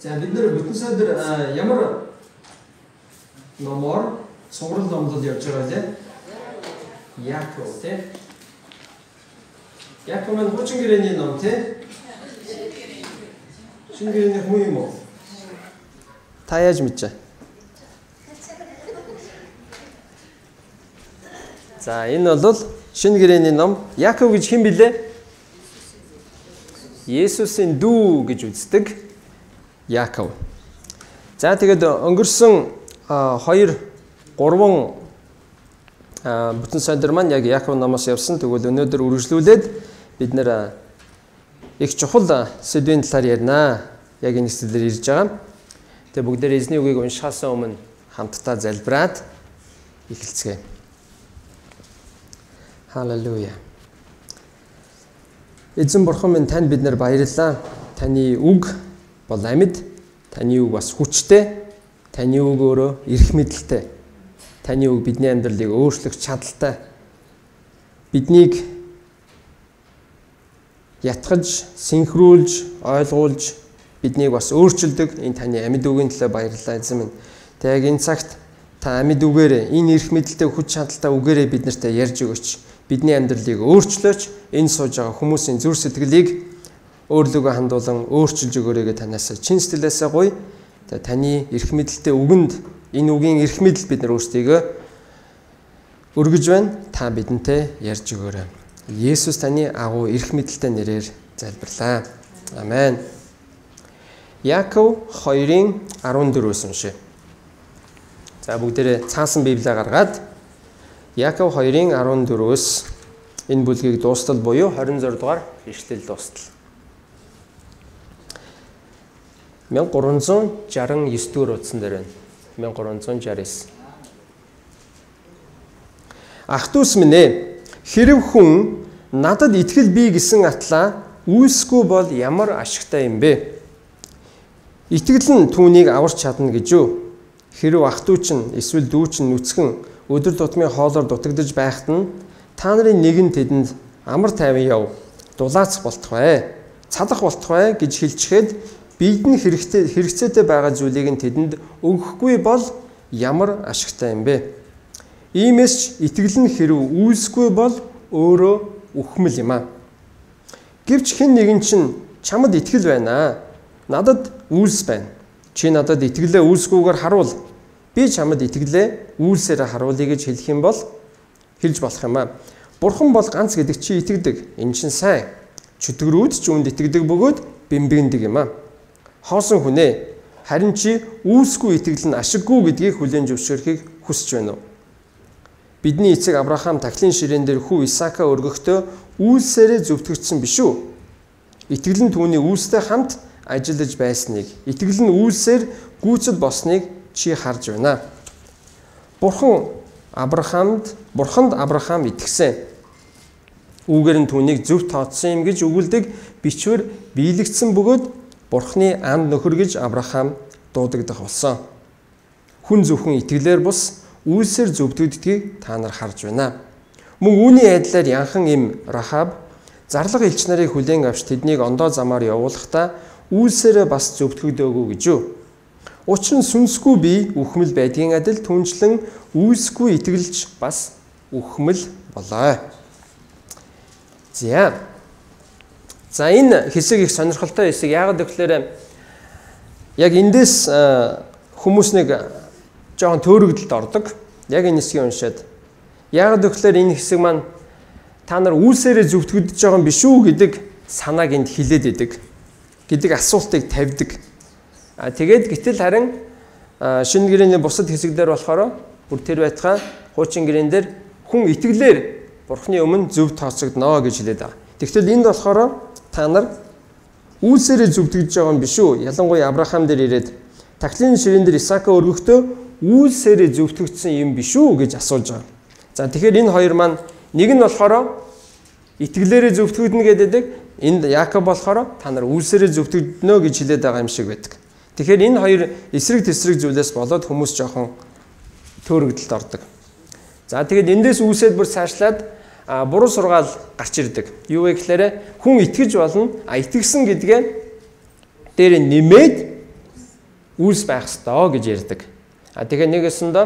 За бид нэр бүтэн сайдар ямар номоор цуврал номлол явж байгаа лээ? Яаков тий. Яаков маань хуучин гэрээний ном тий. Шинэ гэрээний хүн юм уу? Та яаж мэдэж? За энэ бол шинэ гэрээний ном. Яаков гэж хэн билээ? Есүсийн дүү гэж үздэг Яаков. За тэгээд өнгөрсөн 2 3 бүтэн сайдар маань яг Яаков номоос явсан. Тэгвэл өнөөдөр үргэлжлүүлээд бид нэр их чухал сэдвийн талаар ярина. Яг энэ хэсгээр ирж байгаа. Тэгээ бүгдээр эзний үгийг уншихаас өмнө хамтдаа залбираад эхэлцгээе. Халелуя. Эзэн бурхан минь, танд бид нар баярлалаа. Таны үг бол амьд, таны үг бас хүчтэй, таны үг өөрөө эрх мэдэлтэй. Таны үг бидний амьдралыг өөрчлөх чадaltaй. Биднийг ятгаж, синхруулж, ойлгуулж, биднийг бас өөрчилдөг энэ таны амьд үгийн төлөө баярлалаа эзэн минь. Тэг яг энэ цагт та амьд үгээрээ, энэ эрх мэдэлтэй хүч чадaltaй үгээрээ бид нартай ярьж өгөөч. Бидний амьдралыг өөрчлөөч. Энэ сууж байгаа хүмүүсийн зүр сэтгэлийг өөрлөгөө хандуулан өөрчилж өгөөрэй гэж танаас чин сэтгэлээсээ гуй. Тэгээ таны эрх мэдэлтэй үгэнд, энэ үгийн эрх мэдэл бид нар өөрсдийгөө өргөж байна. Та бидэнтэй ярьж өгөөрэй. Есүс таны агуу эрх мэдэлтэй нэрээр залбирлаа. Амен. Яаков 2:14-өөс уншъя. За бүгдээрээ цаасан Библиэ гаргаад Яаков 2:14-өөс энэ бүлгийг дуустал буюу 26 дугаар ишлэл дуустал. 1369 дугаар утсан дээр байна. 1369. Ах дүүс минь ээ, хэрв хүн надад итгэл бий гэсэн атлаа үйлсгүй бол ямар ашигтай юм бэ? Итгэл нь түүнийг аварч чадна гэж юу? Хэрв ах дүү чинь эсвэл дүү чинь нүцгэн өдөр тутмын хоолоор дутагдаж байхад нь та нарын нэгэн тэдэнд амар тайван яв, дулаац болтугай, цалах болтугай гэж хэлчихэд бид нь хэрэгцээтэй байгаа зүйлийг нь тэдэнд өгөхгүй бол ямар ашигтай юм бэ? Иймээс ч итгэл нь хэрв үйлсгүй бол өөрөө үхмэл юм аа. Гэвч хэн нэгэн чинь чамд итгэл байна, надад үйлс байна. Чи надад итгэлээ үйлсгүйгээр харуул. Би чамд итгэлээ үйлсээрээ харуулъя гэж хэлэх юм бол хэлж болох юм аа. Бурхан бол ганц гэдэг чи итгэдэг. Энэ чинь сайн. Чөтгөрүүд ч үүнд итгэдэг бөгөөд бэмбэгндэг юм аа. Хоосон хүнээ, харин чи үйлсгүй итгэл нь ашиггүй гэдгийг хүлээн зөвшөөрөхийг хүсэж байна уу? Бидний эцэг Авраам тахлын ширээн дээр хүү Исаака өргөхдөө үйлсээрээ зөвтгөгдсөн биш үү? Итгэл нь түүний үйлстэй хамт ажиллаж байсныг, итгэл нь үйлсээр гүйцэл болсныг чи харж байна. Бурханд Авраам итгэсэн. Үүгээр нь түүнийг зөв тооцсон юм гэж өгүүлдэг бичвэр биелэгдсэн бөгөөд Бурхны анд нөхөр гэж Авраам дуудагдах болсон. Хүн зөвхөн итгэлээр бус үйлсээр зөвтгөгддгийг та нар харж байна. Мөн үүний адилаар янхан им Рахаб зарлага элч нарыг хүлээн авч тэднийг ондоо замаар явуулахдаа үйлсээрээ бас зөвтгөгдөөгүй гэж юу? Учир нь сүнсгүй бие үхмэл байдгийн адил түнчлэн үйлсгүй итгэлч бас үхмэл болоо. За. За энэ хэсэг их сонирхолтой хэсэг. Яагаад гэвэл яг эндээс хүмүүс нэг жоохон төөрөгдөлд ордог. Яг энэ хэсгийг уншаад. Яагаад гэвэл энэ хэсэг маань та нар үйлсээрээ зөвтгөгдөж байгаа юм биш үү гэдэг санааг энд хилээд идэг гэдэг асуултыг тавьдаг. А тэгээд гэтэл харин шинэ гэрээний бусад хэсэг дээр болохоор бүр тэр байтгаа хуучин гэрээн дээр хүн итгэлээр Бурхны өмнө зөв тооцогдно гэж хэлээд байгаа. Тэгтэл энд болохоор та нар үйлсээрээ зөвтгөж байгаа юм биш үү? Ялангуяа Авраам дээр ирээд тахлын ширээн дээр Исаака өргөхдөө үйлсээрээ зөвтгөгдсөн юм биш үү гэж асууж байгаа. За тэгэхээр энэ хоёр маань нэг нь болохоор итгэлээрээ зөвтгөгдөнө гэдэг, энд Яаков болохоор та нар үйлсээрээ зөвтгөгдөнө гэж хэлээд байгаа юм шиг байдаг. Тэгэхээр энэ хоёр эсрэг тесрэг зүйлээс болоод хүмүүс жоохон төөрөгдөлд ордог. За тэгээд эндээс үүсээд бүр цаашлаад буруу сургаал гарч ирдэг. Юу вэ гэхээр хүн итгэж болно. А итгэсэн гэдгээ дээр нэмээд үйлс байх ёстой гэж ярьдаг. А тэгэхээр нэг өсөндөө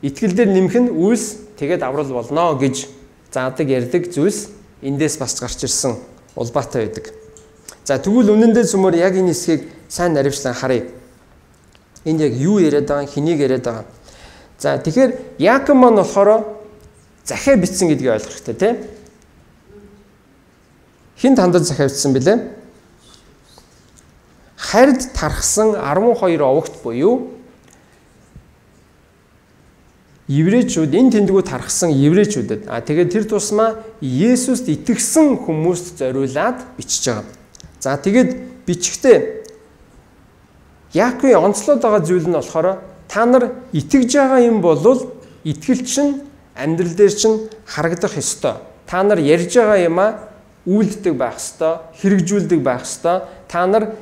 итгэл дээр нэмэх нь үйлс, тэгээд аврал болно гэж заадаг ярьдаг зүйлс эндээс бас гарч ирсэн улбаатай байдаг. За тэгвэл үнэндээ цөмөр яг энэ хэсгийг сайн наривчлан харъя. Энд яг юу яриад байгаа, хэнийг яриад байгаа. За тэгэхээр Яаков маань болохоор захиа бичсэн гэдгийг ойлгох хэрэгтэй, тийм. Хэн тандад захиа бичсэн бэлээ? Харьд тархсан 12 овогт буюу еврейчүүд, энэ тэндгүү тархсан еврейчүүдэд, а тэгээд тэр тусмаа Есүст итгэсэн хүмүүст зориулаад бичиж байгаа. За тэгээд бичгтээ Яаковын онцлоод байгаа зүйл нь болохоор та нар итгэж байгаа юм бол итгэл чинь амьдрал дээр чинь харагдах ёстой. Та нар ярьж байгаа юмаа үйлддэг байх ёстой, хэрэгжүүлдэг байх ёстой. Та нар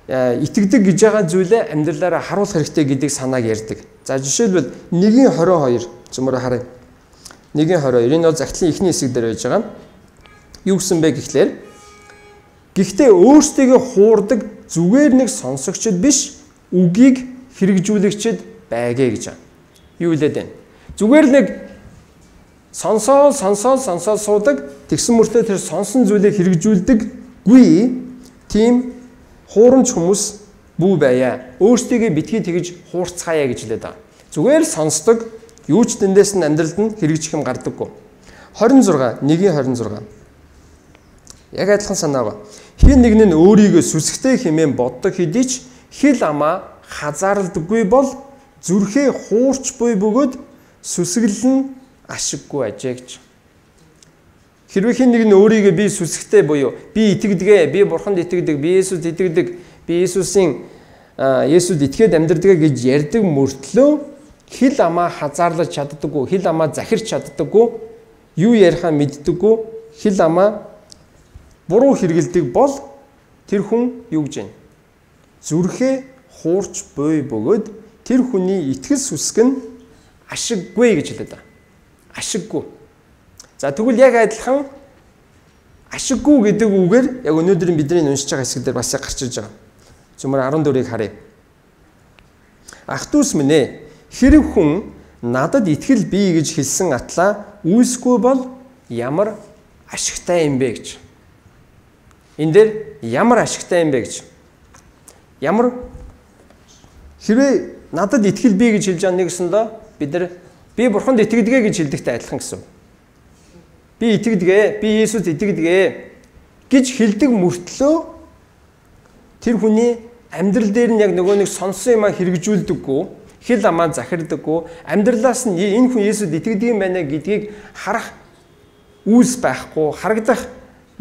итгэдэг гэж байгаа зүйлээ амьдралаараа харуулах хэрэгтэй гэдэг санааг ярьдаг. За жишээлбэл 1:22 зөмөрөө харъя. 1:22 энэ бол захидлын эхний хэсэг дээр байж байгаа. Юу гэсэн бэ гэхлээр гэхдээ өөрсдийгөө хуурдаг зүгээр нэг сонсогчд биш, үгийг хэрэгжүүлэгчд байгээ гэж байна. Юу хэлээд байна? Зүгээр нэг сонсоол сонсоол сонсоол суудаг, тэгсэн мөртлөө тэр сонсон зүйлийг хэрэгжүүлдэггүй тийм хуурамч хүмүүс бүү байя. Өөрсдийгөө битгий тэгж хуурцгаая гэж хэлээд байгаа. Зүгээр л сонсдог, юу ч тэндээс нь амьдралд нь хэрэгжих юм гардаггүй. 26 1:26. Яг адилхан санаа ба. Хин нэг нь өөрийгөө сүсгтэй хэмээн боддог хэдий ч хил амаа хазаарлдаггүй бол зүрхээ хуурч буй бөгөөд сүсгэл нь ашиггүй ажээ гэж. Хэрвээ хин нэг нь өөрийгөө би сүсгтэй буюу би итгэдэг, би бурханд итгэдэг, би Есүст итгэдэг, би Есүст итгээд амьдардаг гэж ярьдаг мөртлөө хил амаа хазаарлаж чаддаггүй, хил амаа захирч чаддаггүй, юу ярихаа мэддэггүй, хил амаа буруу хэрэгэлдэг бол тэр хүн юу гэж байна? Зүрхээ хуурч буй бөгөөд тэр хүний итгэл сүсэг нь ашиггүй гэж хэлээд байгаа. Ашиггүй. За тэгвэл яг адилхан ашиггүй гэдэг үгээр яг өнөөдрийн бидний уншиж байгаа хэсэг дээр бас яг гарч ирж байгаа. Зөмөр 14-ийг харъя. Ах дүүс минь ээ, хэрэг хүн надад итгэл бий гэж хэлсэн атлаа үйлсгүй бол ямар ашигтай юм бэ гэж. Энэ дээр ямар ашигтай юм бэ гэж. Ямар хэрвээ надад итгэл бий гэж хэлж байгаа нэгсэндээ бид нар би бурханд итгэдэг гэж хэлдэгтэй адилхан гэсэн. Би итгэдэг, би Есүст итгэдэг гэж хэлдэг мөртлөө тэр хүний амьдрал дээр нь яг нөгөө нэг сонсон юмаа хэрэгжүүлдэггүй, хил амаа захирдаггүй, амьдралаас нь энэ хүн Есүст итгэдэг юм байна гэдгийг харах үйлс байхгүй, харагдах,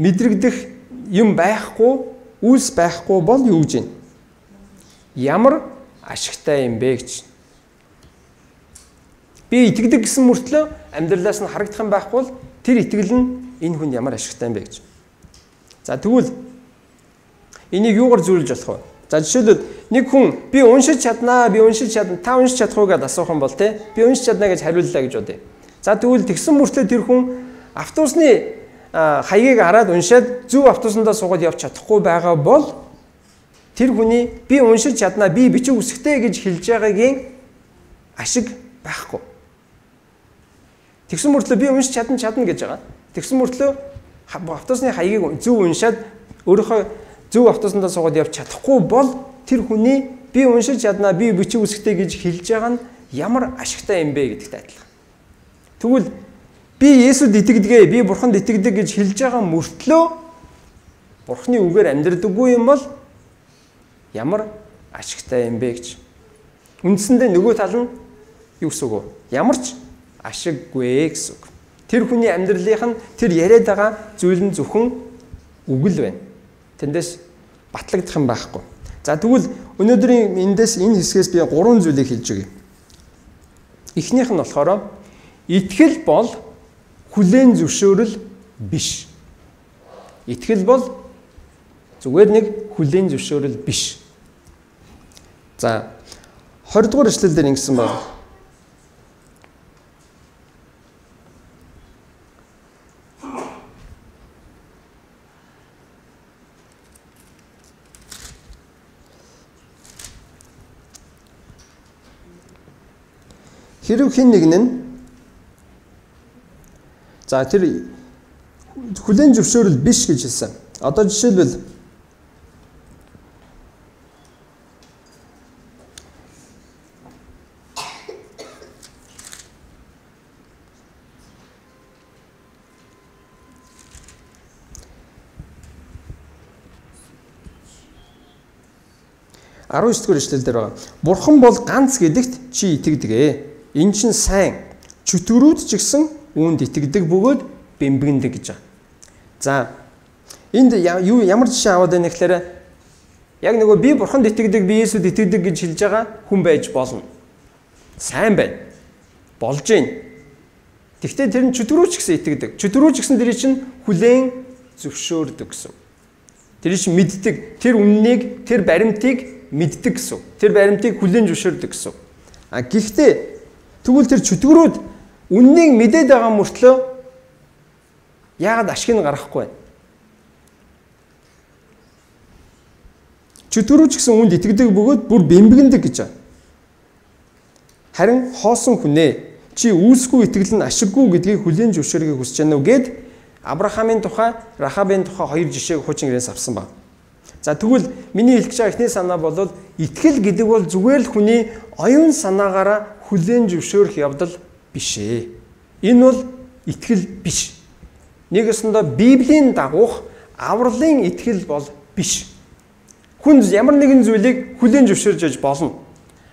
мэдрэгдэх юм байхгүй, үйлс байхгүй бол юу гэж юм? Ямар ашигтай юм бэ гэж. Би итгэдэг гэсэн мөртлөө амьдралаас нь харагдах юм байхгүй бол тэр итгэл нь энэ хүнд ямар ашигтай юм бэ гэж. За тэгвэл энийг юугаар зүйрлэж болох вэ? За жишээлбэл нэг хүн би уншиж чаднаа, би уншиж чадна, та уншиж чадах уу гэдээ асуух юм бол те би уншиж чадна гэж хариуллаа гэж бодъё. За тэгвэл тэгсэн мөртлөө тэр хүн автобусны хаягийг хараад уншаад зөв автобусандаа суугаад явж чадахгүй байгаа бол тэр хүний би уншиж чаднаа, би бичиг үсгтэй гэж хэлж байгаагийн ашиг байхгүй. Тэгсэн мөртлөө би уншиж чадна гэж байгаа. Тэгсэн мөртлөө автобусны хаягийг зөв уншаад өөрийнхөө зөв автобусандаа суугаад явж чадахгүй бол тэр хүний би уншиж чаднаа, би бичиг үсгтэй гэж хэлж байгаа нь ямар ашигтай юм бэ гэдэгтэй адилхан. Тэгвэл би Есүст итгэдэг, би Бурханд итгэдэг гэж хэлж байгаа мөртлөө Бурхны үгээр амьдрдаггүй юм бол ямар ашигтай юм бэ гэж. Үндсэндээ нөгөө тал нь юу гэсэн үг вэ? Ямар ч ашиггүй гэсэн үг. Тэр хүний амьдралынх нь тэр яриад байгаа зүйл нь зөвхөн үг л байна. Тэндээс батлагдах юм байхгүй. За тэгвэл өнөөдрийн эндээс энэ хэсгээс би гурван зүйлийг хэлж өгье. Эхнийх нь болохоор итгэл бол хүлээн зөвшөөрөл биш. Итгэл бол зүгээр нэг хүлээн зөвшөөрөл биш. За 20 дугаар эшлэл дээр ингэсэн байна. Хэрв хэн нэг нь за тэр хүлээн зөвшөөрөл биш гэж хэлсэн. Одоо жишээлбэл 19 дугаар эшлэл дээр байгаа. Бурхан бол ганц гэдэгт чи итгэдэг. Энэ чинь сайн. Чөтгөрүүд ч гэсэн үүнд итгэдэг бөгөөд бэмбэгнэдэг гэж байгаа. За энд юу ямар жишээ аваад байна гэхээр яг нөгөө би Бурханд итгэдэг, би Есүд итгэдэг гэж хэлж байгаа хүн байж болно. Сайн байна. Болж байна. Тэгвэл тэр нь чөтгөрүүд ч гэсэн итгэдэг. Чөтгөрүүд ч гэсэн тэр чинь хүлээн зөвшөөрдөг гэсэн. Тэр чинь мэддэг. Тэр үннийг, тэр баримтыг мэддэг гэсэн. Тэр баримтыг хүлээн зөвшөөрдөг гэсэн. А гэхдээ тэгвэл тэр чөтгөрүүд үннийг мэдээд байгаа мөртлөө яагаад ашиг нь гаргахгүй вэ? Чөтгөрүүд ч гэсэн үүнд итгэдэг бөгөөд бүр бэмбэгнэдэг гэж байна. Харин хоосон хүнээ чи үйлсгүй итгэл нь ашиггүй гэдгийг хүлээн зөвшөөрөхийг хүсэж байна уу гэд Авраамийн тухай, Рахабын тухай хоёр жишээг хуучин гэрээс авсан байна. За тэгвэл миний хэлэх гэж байгаа эхний санаа бол итгэл гэдэг бол зүгээр л хүний оюун санаагаараа хүлээн зөвшөөрөх явдал биш ээ. Энэ бол итгэл биш. Нэг ёсондоо Библийн дагуух авралын итгэл бол биш. Хүн ямар нэгэн зүйлийг хүлээн зөвшөөрж яж болно.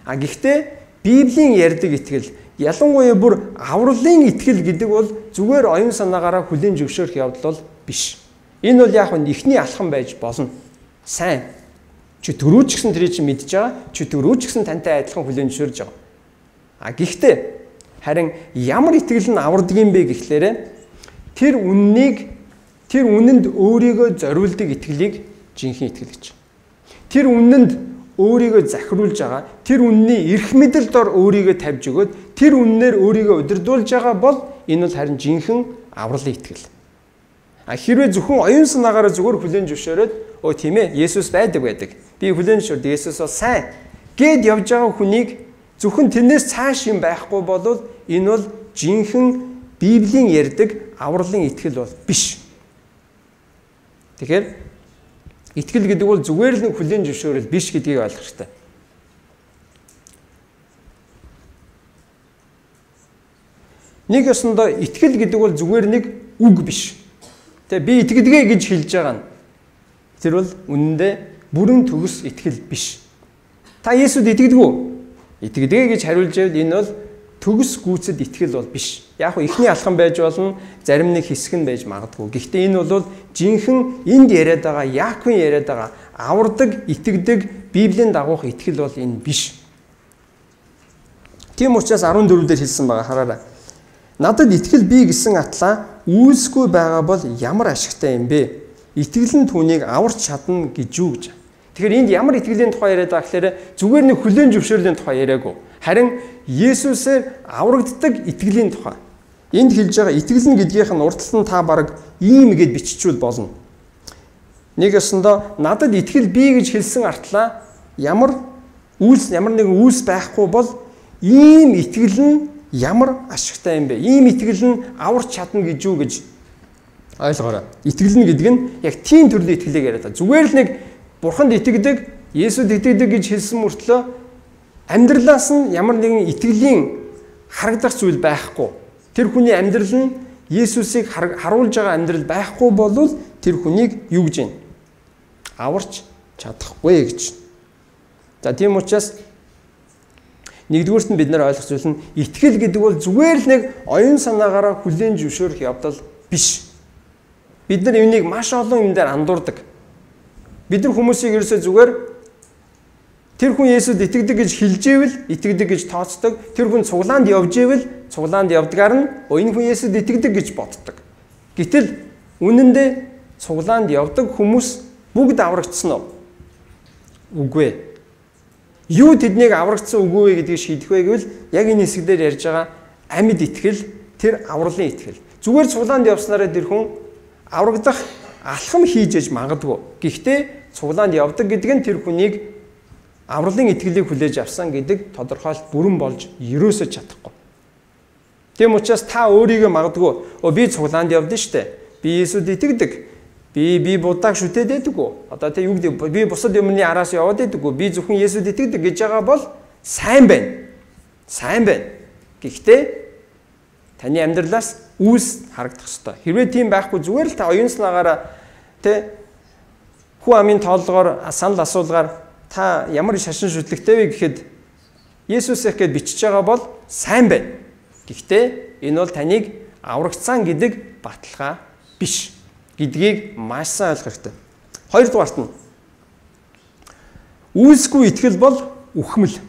А гэхдээ Библийн ярьдаг итгэл, ялангуяа бүр авралын итгэл гэдэг бол зүгээр оюун санаагаараа хүлээн зөвшөөрөх явдал бол биш. Энэ бол яг нь эхний алхам байж болно. Сайн. Чи төрүүч гэсэн тэрийг чи мэдж байгаа. Чи төрүүч гэсэн тантай адилхан хүлээн зөвшөөрж байгаа. А гэхдээ харин ямар итгэл нь авардаг юм бэ гэхлээрэ тэр үннийг, тэр үнэнд өөрийгөө зориулдаг итгэлийг жинхэнэ итгэл гэж. Тэр үнэнд өөрийгөө захируулж байгаа, тэр үнний эрх мэдэл дор өөрийгөө тавьж өгөөд тэр үннээр өөрийгөө удирдуулж байгаа бол энэ бол харин жинхэнэ авралын итгэл. А хэрвээ зөвхөн оюун санаагаараа зүгээр хүлээн зөвшөөрөөд өө тийм ээ, Есүс байдаг байдаг. Би хүлээн зөвшөөрдөг, Есүс бол сайн гэд явж байгаа хүнийг зөвхөн тэрнээс цааш юм байхгүй болвол энэ бол жинхэнэ Библийн ярьдаг авралын итгэл бол биш. Тэгэхээр итгэл гэдэг бол зүгээр л нэг хүлээн зөвшөөрөл биш гэдгийг ойлгох хэрэгтэй. Нэг ёсондоо итгэл гэдэг бол зүгээр нэг үг биш. Тэгээ би итгэдэг гэж хэлж байгаа нь тэр бол үнэндээ бүрэн төгс итгэл биш. Та Есүд итгэдэг үү? Итгэдэг гэж хариулж байвал энэ бол төгс гүйцэд итгэл бол биш. Яг нь эхний алхам байж болно, зарим нэг хэсэг нь байж магадгүй. Гэхдээ энэ бол жинхэнэ энд яриад байгаа, Яаковын яриад байгаа авардаг, итгэдэг, Библийн дагуух итгэл бол энэ биш. Тийм учраас 14 дээр хэлсэн байгаа хараарай. Надад итгэл бий гэсэн атлаа үйлсгүй байгаа бол ямар ашигтай юм бэ? Итгэл нь түүнийг аварч чадна гэж юу гэж. Тэгэхээр энд ямар итгэлийн тухай яриад байгаа гэхээр зүгээр нэг хүлээн зөвшөөрлийн тухай яриаггүй. Харин Есүсээр аврагддаг итгэлийн тухай. Энд хэлж байгаа итгэл нь гэдгийнх нь урд талд нь та баг ийм гэд биччихвэл болно. Нэг ёсондоо надад итгэл бий гэж хэлсэн артлаа ямар үйлс, ямар нэгэн үйлс байхгүй бол ийм итгэл нь ямар ашигтай юм бэ? Ийм итгэл нь аварч чадна гэж юу гэж ойлгоорой. Итгэл нь гэдэг нь яг тийм төрлийн итгэлийг яриад байгаа. Зүгээр л нэг Бурханд итгэдэг, Есүд итгэдэг гэж хэлсэн мөртлөө амьдралаас нь ямар нэгэн итгэлийн харагдах зүйл байхгүй. Тэр хүний амьдрал нь Есүсийг харуулж байгаа амьдрал байхгүй болвол тэр хүнийг юу гэж юм? Аварч чадахгүй гэж. За тийм учраас нэгдүгüүрт нь бид нар ойлгох зүйл нь итгэл гэдэг бол зүгээр л нэг оюун санаагаараа хүлээн зөвшөөрөх явдал биш. Бид нар энийг маш олон юм дээр андуурдаг. Бид нар хүмүүсийг ерөөсөө зүгээр тэр хүн Есүд итгэдэг гэж хэлж ивэл итгэдэг гэж тооцдог. Тэр хүн цуглаанд явж ивэл цуглаанд явдгаар нь энэ хүн Есүд итгэдэг гэж боддог. Гэтэл үнэндээ цуглаанд явдаг хүмүүс бүгд аврагдсан уу? Үгүй ээ. Юу тэднийг аврагдсан үгүй вэ гэдгийг шийдэх вэ гэвэл яг энэ хэсэг дээр ярьж байгаа амьд итгэл, тэр авралын итгэл. Зүгээр цуглаанд явснараа тэр хүн аврагдах алхам хийж яж магадгүй. Гэхдээ цуглаанд явдаг гэдэг нь тэр хүнийг авралын итгэлийг хүлээж авсан гэдэг тодорхойлолт бүрэн болж ерөөсөө чадахгүй. Тийм учраас та өөрийгөө магадгүй би цуглаанд явдсан штэ. Би Есүсд итгэдэг. Би Буддаг шүтээд байдаггүй. Одоо тэ юу гэдэг би бусад юмны араас яваад байдаггүй. Би зөвхөн Есүсд итгэдэг гэж байгаа бол сайн байна. Сайн байна. Гэхдээ таны амьдралаас үйлс харагдах ёстой. Хэрвээ тийм байхгүй зүгээр л та оюун санаагаараа тэ хүн амын тооллогоор санал асуулгаар та ямар шашин шүтлэгтэй вэ гэхэд Есүс их гэж бичиж байгаа бол сайн байна. Гэхдээ энэ бол таныг аврагдсан гэдэг баталгаа биш гэдгийг маш сайн ойлгох хэрэгтэй. Хоёрдугаарт нь үйлсгүй итгэл бол үхмэл.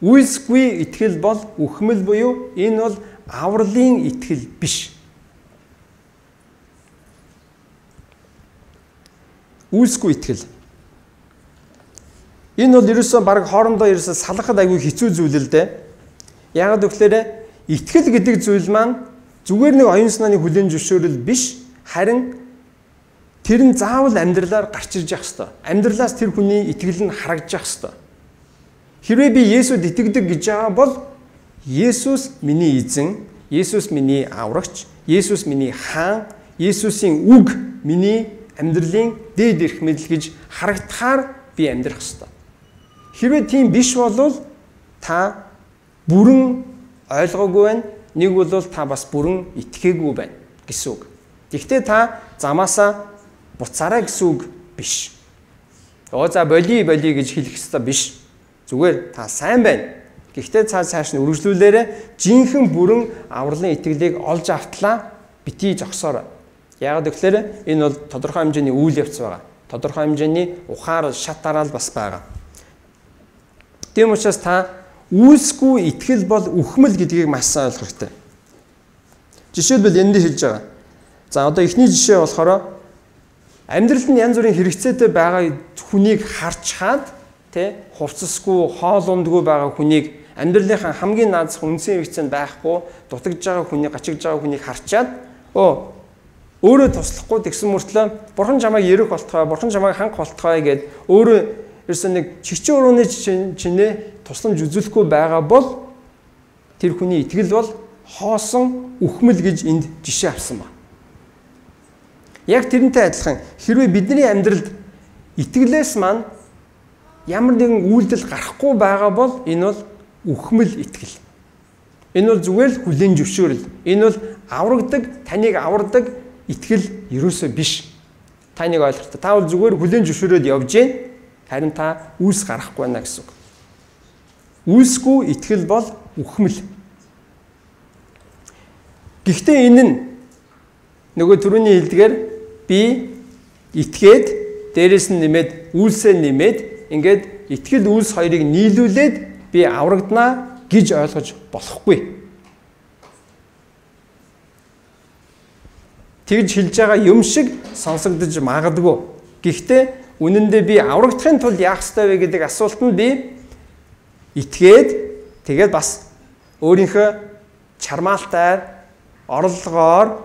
Үйлсгүй итгэл бол үхмэл буюу энэ бол авралын итгэл биш. Үйлсгүй итгэл. Энэ бол ерөөсөө баг хоорондоо ерөөсөө салгахад айгүй хэцүү зүйл л дээ. Яагаад гэвэл итгэл гэдэг зүйл маань зүгээр нэг оюун санааны хүлээн зөвшөөрөл биш, харин тэр нь заавал амьдралаар гарч ирж явах ёстой. Амьдралаас тэр хүний итгэл нь харагдаж явах ёстой. Хэрвээ би Есүсд итгэдэг гэж байгаа бол Есүс миний эзэн, Есүс миний аврагч, Есүс миний хаан, Есүсийн үг миний амьдралын дээд эрх мэдэл гэж харагдахаар би амьдрах ёстой. Хэрвээ тийм биш болвол та бүрэн ойлгоогүй байна. Нэг бол та бас бүрэн итгээгүй байна гэсэн үг. Гэхдээ та замаасаа буцаарай гэсэн үг биш. Оо за боли боли гэж хэлэх ёстой биш. Зүгээр та сайн байна. Гэхдээ цааш нь үргэлжлүүлээрэ жинхэнэ бүрэн авралын итгэлийг олж автлаа битгий зогсоорой. Яагаад гэвэл энэ бол тодорхой хэмжээний үйл явц байгаа. Тодорхой хэмжээний ухаар шат дараал бас байгаа. Тийм учраас та үйлсгүй итгэл бол үхмэл гэдгийг маш сайн ойлгох хэрэгтэй. Жишээлбэл энэ дээр хэлж байгаа. За одоо эхний жишээ болохоор амьдралд нь янз бүрийн хэрэгцээтэй байгаа хүнийг харж хаад тэ хувцасгүй, хоол ундгүй байгаа хүнийг амьдралынхаа хамгийн наазах үндсэн хэрэгцээнд байхгүй дутагдж байгаа хүнийг, гачигдж байгаа хүнийг харчаад өөрөө туслахгүй тэгсэн мөртлөө бурхан чамайг ерөх болтгой, бурхан чамайг хангах болтгой гэд өөрөө ерөөсөө нэг чигчэн урууны чинээ тусламж үзүүлэхгүй байгаа бол тэр хүний итгэл бол хоосон үхмэл гэж энд жишээ авсан байна. Яг тэрнтэй адилхан хэрвээ бидний амьдралд итгэлээс маань ямар нэгэн үйлдэл гарахгүй байгаа бол энэ бол үхмэл итгэл. Энэ бол зүгээр л хүлээн зөвшөөрөл. Энэ бол аврагдаг, таныг авардаг итгэл ерөөсөө биш. Та нэг ойлгох та. Та бол зүгээр хүлээн зөвшөөрөөд явж гин. Харин та үйлс гаргахгүй байна гэсэн үг. Үйлсгүй итгэл бол үхмэл. Гэхдээ энэ нь нөгөө түрүүний хэлдгээр би итгээд дээрэс нь нэмээд үйлсээ нэмээд ингээд итгэл үйлс хоёрыг нийлүүлээд би аврагдана гэж ойлгож болохгүй. Тэгж хэлж байгаа юм шиг сонсогдож магадгүй. Гэхдээ үнэндээ би аврагдахын тулд яах ёстой вэ гэдэг асуултанд би итгээд тэгээд бас өөрийнхөө чармаалтаар, орлогоор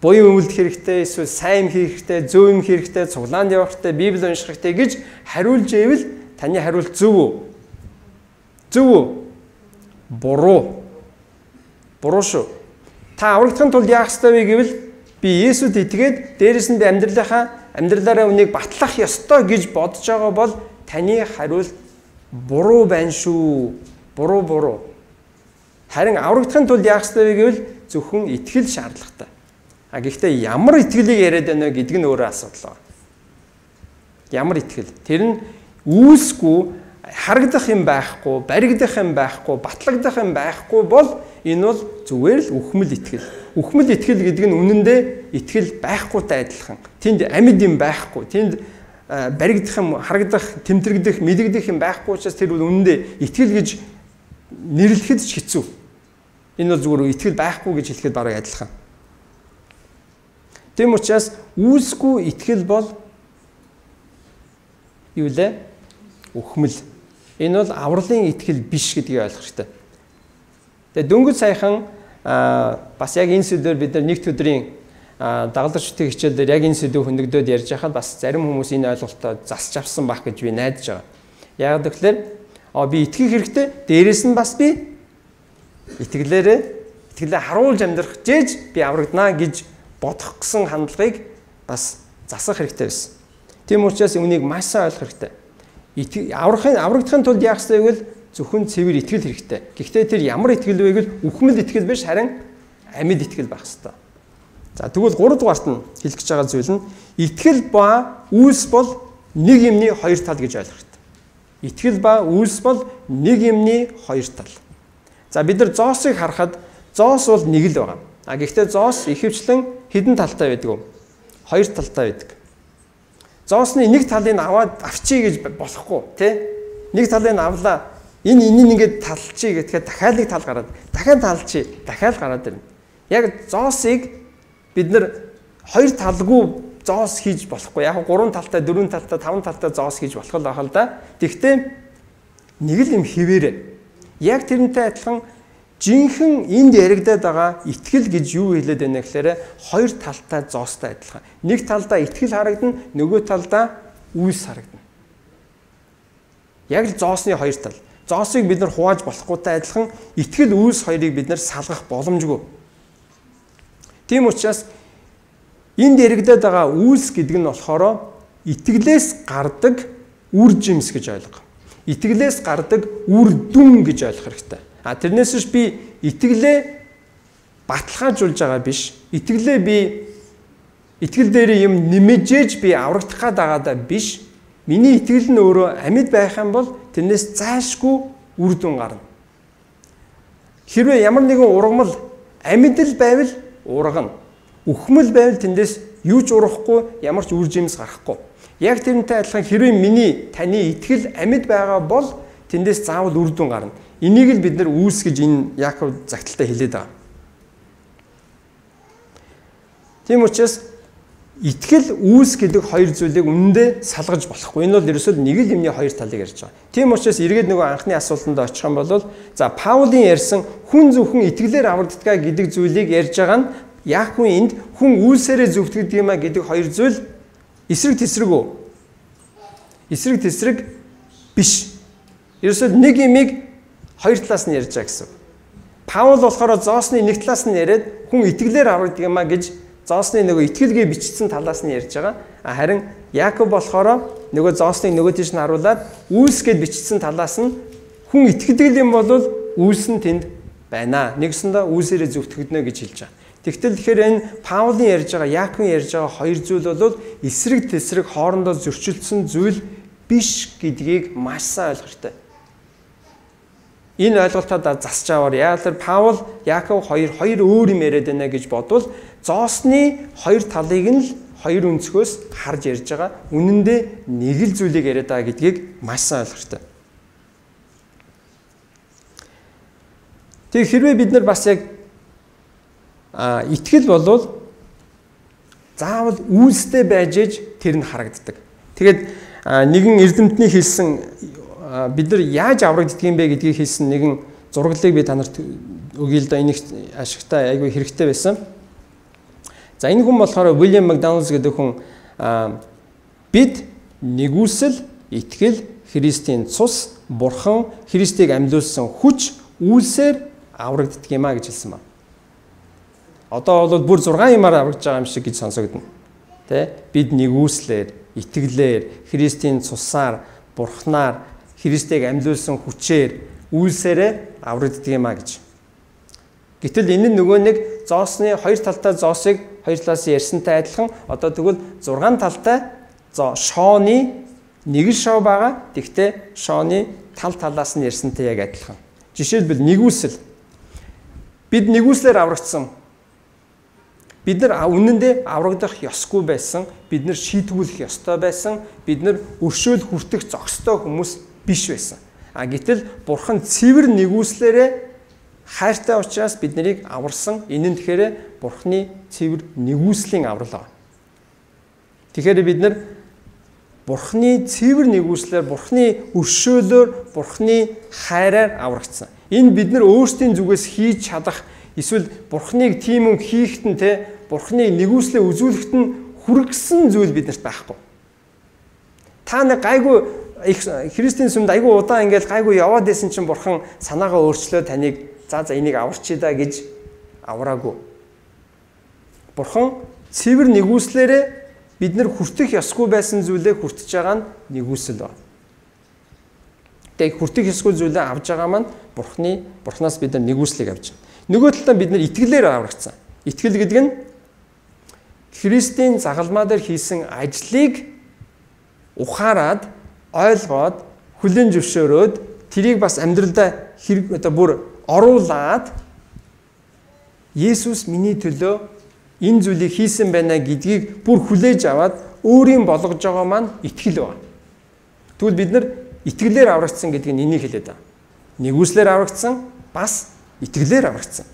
буян үйлдэх хэрэгтэй, эсвэл сайн юм хийх хэрэгтэй, зөв юм хийх хэрэгтэй, цуглаанд явах хэрэгтэй, Библи унших хэрэгтэй гэж хариулж ивэл таны хариулт зөв үү? Зөв үү? Буруу. Буруу шүү. Та аврагдахын тулд яах ёстой вэ гэвэл би Есүд итгээд дээрэс нь би амьдралаараа үнийг батлах ёстой гэж бодож байгаа бол таны хариулт буруу байна шүү. Буруу буруу. Харин аврагдахын тулд яах ёстой вэ гэвэл зөвхөн итгэл шаардлагатай. А гэхдээ ямар итгэлийг яриад байна вэ гэдэг нь өөрөө асуудал байна. Ямар итгэл? Тэр нь үйлсгүй, харагдах юм байхгүй, баригдах юм байхгүй, батлагдах юм байхгүй бол энэ бол зүгээр л үхмэл итгэл. Үхмэл итгэл гэдэг нь үнэндээ итгэл байхгүйтай адилхан. Тэнд амьд юм байхгүй, тэнд баригдах юм, харагдах, тэмдрэгдэх, мэдэгдэх юм байхгүй учраас тэр бол үнэндээ итгэл гэж нэрлэхэд ч хэцүү. Энэ бол зүгээр итгэл байхгүй гэж хэлэхэд бараг адилхан. Тийм учраас үйлсгүй итгэл бол юу лээ? Үхмэл. Энэ бол авралын итгэл биш гэдгийг ойлгох хэрэгтэй. Тэгээ дөнгөж саяхан бас яг энэ сэдвээр бид нар нэг өдрийн дагалдаж шүтэх хичээл дээр яг энэ сэдв хөндөгдөөд ярьж байхад бас зарим хүмүүс энэ ойлголтоо засч авсан байх гэж би найдаж байгаа. Яг тэгэхээр би итгэх хэрэгтэй, дээрээс нь бас би итгэлээрээ Итгэлээ харуулж амьдрах жээж би аврагдана гэж бодох гэсэн хандлагыг бас засах хэрэгтэй байсан. Тийм учраас үүнийг маш сайн ойлгох хэрэгтэй. Аврагдахын тулд яах ёстой гэвэл зөвхөн цэвэр итгэл хэрэгтэй. Гэхдээ тэр ямар итгэл вэ гэвэл үхмэл итгэл биш, харин амьд итгэл байх ёстой. За тэгвэл 3 дугаарт нь хэлэх гэж байгаа зүйл нь итгэл ба үйлс бол нэг юмны хоёр тал гэж ойлгох хэрэгтэй. Итгэл ба үйлс бол нэг юмны хоёр тал. За бид нар зоосыг харахад зоос бол нэг л байгаа. А гэхдээ зоос ихэвчлэн хэдэн талтай байдаг вэ? Хоёр талтай байдаг. Зоосны нэг талыг аваад авчий гэж болохгүй, тий? Нэг талыг авлаа. Энэ ингээд талчий гэхээр дахиад нэг тал гараад, дахиад талчий, дахиад гараад ирнэ. Яг зоосыг бид нар хоёр талгүй зоос хийж болохгүй. Яг 3 талтай, 4 талтай, 5 талтай зоос хийж болох л байх л да. Тэгэхдээ нэг л юм хэвээрээ. Яг тэрнтэй адилхан жинхэнэ энд яригадаад байгаа итгэл гэж юу хэлээд байна гэхээр хоёр талтай зоостой адилхан. Нэг талдаа итгэл харагдана, нөгөө талдаа үйлс харагдана. Яг л зоосны хоёр тал. Зоосыг бид нар хувааж болохгүйтэй адилхан итгэл үйлс хоёрыг бид нар салгах боломжгүй. Тийм учраас энд яригадаад байгаа үйлс гэдэг нь болохоор итгэлээс гардаг үр жимс гэж ойлго. Итгэлээс гардаг үр дүн гэж ойлгох хэрэгтэй. А тэрнээс биш би итгэлээ баталгаажуулж байгаа биш. Итгэлээ би итгэл дээр юм нэмэжээж би аврагдах гээд байгаадаа биш. Миний итгэл нь өөрөө амьд байх юм бол тэрнээс зайлшгүй үр дүн гарна. Хэрвээ ямар нэгэн ургамал амьд л байвал ургана. Үхмэл байвал тэндээс юу ч урахгүй, ямар ч үр жимс гарахгүй. Яг тэрнтэй адилхан хэрвээ миний таны итгэл амьд байгаа бол тэндээс заавал үр дүн гарна. Энийг л бид нар үйлс гэж энэ Яаков загталтай хэлээд байгаа. Тийм учраас итгэл үйлс гэдэг хоёр зүйлийг үнэндээ салгаж болохгүй. Энэ бол ерөөсөө нэг л юмны хоёр талыг ярьж байгаа. Тийм учраас эргээд нөгөө анхны асуултанд очих юм бол за Паулийн ярьсан хүн зөвхөн итгэлээр аврагддаг гэдэг зүйлийг ярьж байгаа нь Яаковын энд хүн үйлсээрээ зөвтгөдөг юм а гэдэг хоёр зүйл эсрэг тесрэг үү? Эсрэг тесрэг биш. Ерөөсөө нэг юмыг хоёр талаас нь ярьж байгаа гэсэн. Паул болохоор зоосны нэг талаас нь яриад хүн итгэлээр аврагддаг юм а гэж зоосны нөгөө итгэлгээ бичсэн талаас нь ярьж байгаа. Харин Яаков болохоор нөгөө зоосны нөгөө тийш нь харуулад үйлс гэд бичсэн талаас нь хүн итгэдэг юм бол үйлс нь тэнд байна. Нэгсэндээ үйлсээрээ зөвтгөгдөнө гэж хэлж байгаа. Тэгтэл тэгэхээр энэ Паулийн ярьж байгаа, Яаковын ярьж байгаа хоёр зүйл бол эсрэг тесрэг хоорондоо зөрчилдсөн зүйл биш гэдгийг маш сайн ойлгох хэрэгтэй. Энэ ойлголтоо засч аваар. Яг л Паул, Яаков хоёр өөр юм яриад байна гэж бодвол зоосны хоёр талыг нь л хоёр өнцгөөс харж ярьж байгаа. Үнэн дээр нэг л зүйлийг яриад байгаа гэдгийг маш сайн ойлгох хэрэгтэй. Тэгэхээр хэрвээ бид нар бас яг итгэл болвол заавал үйлстэй байж ээж тэр нь харагддаг. Тэгээд нэгэн эрдэмтний хэлсэн бид нар яаж аврагддаг юм бэ гэдгийг хэлсэн нэгэн зураглалыг би та нарт өгье л да. Энэ ашигтай айгүй хэрэгтэй байсан. За энэ хүн болохоор Уильям Макдоналдс гэдэг хүн бид нэгүсэл, итгэл, Христийн цус, Бурхан, Христийг амьлуулсан хүч үйлсээр аврагддаг юм а гэж хэлсэн байна. Одоо бол бүр 6 юмар аврагдж байгаа юм шиг гэж сонсогдно. Тэ? Бид нэгүслээр, итгэлээр, Христийн цусаар, Бурханаар, Христийг амьлуулсан хүчээр, үйлсээрээ аврагддаг юм а гэж. Гэтэл энэ нь нөгөө нэг зоосны хоёр талтай зоосыг хоёр талаас ярьсантай адилхан одоо тэгвэл 6 талтай шооны нэг л шоо байгаа. Тэгтээ шооны тал талаас нь ярьсантай яг адилхан. Жишээлбэл нэгүсэл. Бид нэгүслээр аврагдсан. Бид нар үнэндээ аврагдах ёсгүй байсан, бид нар шийтгүүлэх ёстой байсан, бид нар өршөөл хүртэх зохистой хүмүүс биш байсан. А гэтэл Бурхан цэвэр нэгүслээрээ хайртай учраас бид нарыг аварсан. Энэ нь тэгэхээр Бурханы цэвэр нэгүслийн аврал байна. Тэгэхээр бид нар Бурханы цэвэр нэгүслээр, Бурханы өршөөлөөр, Бурханы хайраар аврагдсан. Энэ бид нар өөрсдийн зүгээс хийж чадах эсвэл Бурханыг тийм юм хийхэд нь те Бурханы нэгүслээ үзүүлэхэд нь хүргэсэн зүйл биднэрт байхгүй. Та нэг гайгүй Христийн сүмд айгүй удаан ингээл гайгүй яваад байсан чинь Бурхан санаагаа өөрчлөө таныг за энийг аварчий да гэж авраагүй. Бурхан цэвэр нэгүслээрээ бид нар хүртэх ёсгүй байсан зүйлээ хүртэж байгаа нь нэгүсэл байна. Тэгээ хүртэх ёсгүй зүйлээ авж байгаа маань Бурханаас бид нар нэгүслийг авч байгаа. Нөгөө талдаа бид нар итгэлээр аврагдсан. Итгэл гэдэг нь Христийн загалмаа дээр хийсэн ажлыг ухаарад, ойлгоод, хүлээн зөвшөөрөөд тэрийг бас амьдралдаа хэрэг одоо бүр оруулаад Есүс миний төлөө энэ зүйлийг хийсэн байна гэдгийг бүр хүлээж аваад өөрийн болгож байгаа маань итгэл байна. Тэгвэл бид нар итгэлээр аврагдсан гэдэг нь энийг хэлээд байна. Нэгүслээр аврагдсан, бас итгэлээр аврагдсан.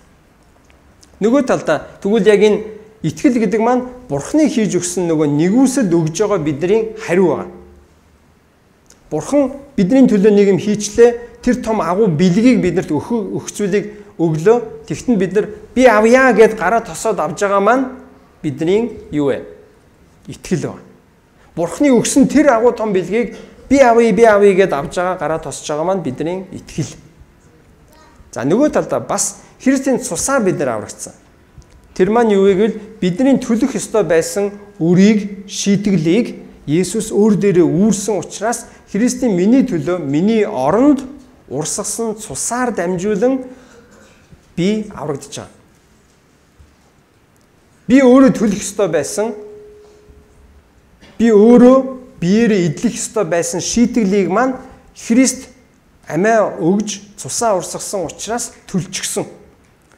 Нөгөө талдаа тэгвэл яг энэ итгэл гэдэг маань Бурхны хийж өгсөн нөгөө нэгүсэл өгж байгаа бидний хариу байна. Бурхан бидний төлөө нэг юм хийчлээ, тэр том агуу бэлгийг биднэрт өгөх зүйлийг өглөө. Тэгтэн бид нар би авъя гэд гараа тосоод авж байгаа маань бидний юу вэ? Итгэл байна. Бурхны өгсөн тэр агуу том бэлгийг би авъя гэд авж байгаа гараа тосож байгаа маань бидний итгэл. За нөгөө талдаа бас Христийн цусаар бид нар аврагдсан. Тэр маань юу вэ гэвэл бидний төлөх ёстой байсан өрийг, шийтгэлийг Есүс өөр дээрээ үүрсэн учраас Христийн миний төлөө, миний оронд урсгасан цусаар дамжуулан би аврагдаж байгаа. Би өөрөө төлөх ёстой байсан, би өөрөө биеэрээ эдлэх ёстой байсан шийтгэлийг маань Христ амиа өгж цусаа урсгасан учраас төлчихсөн.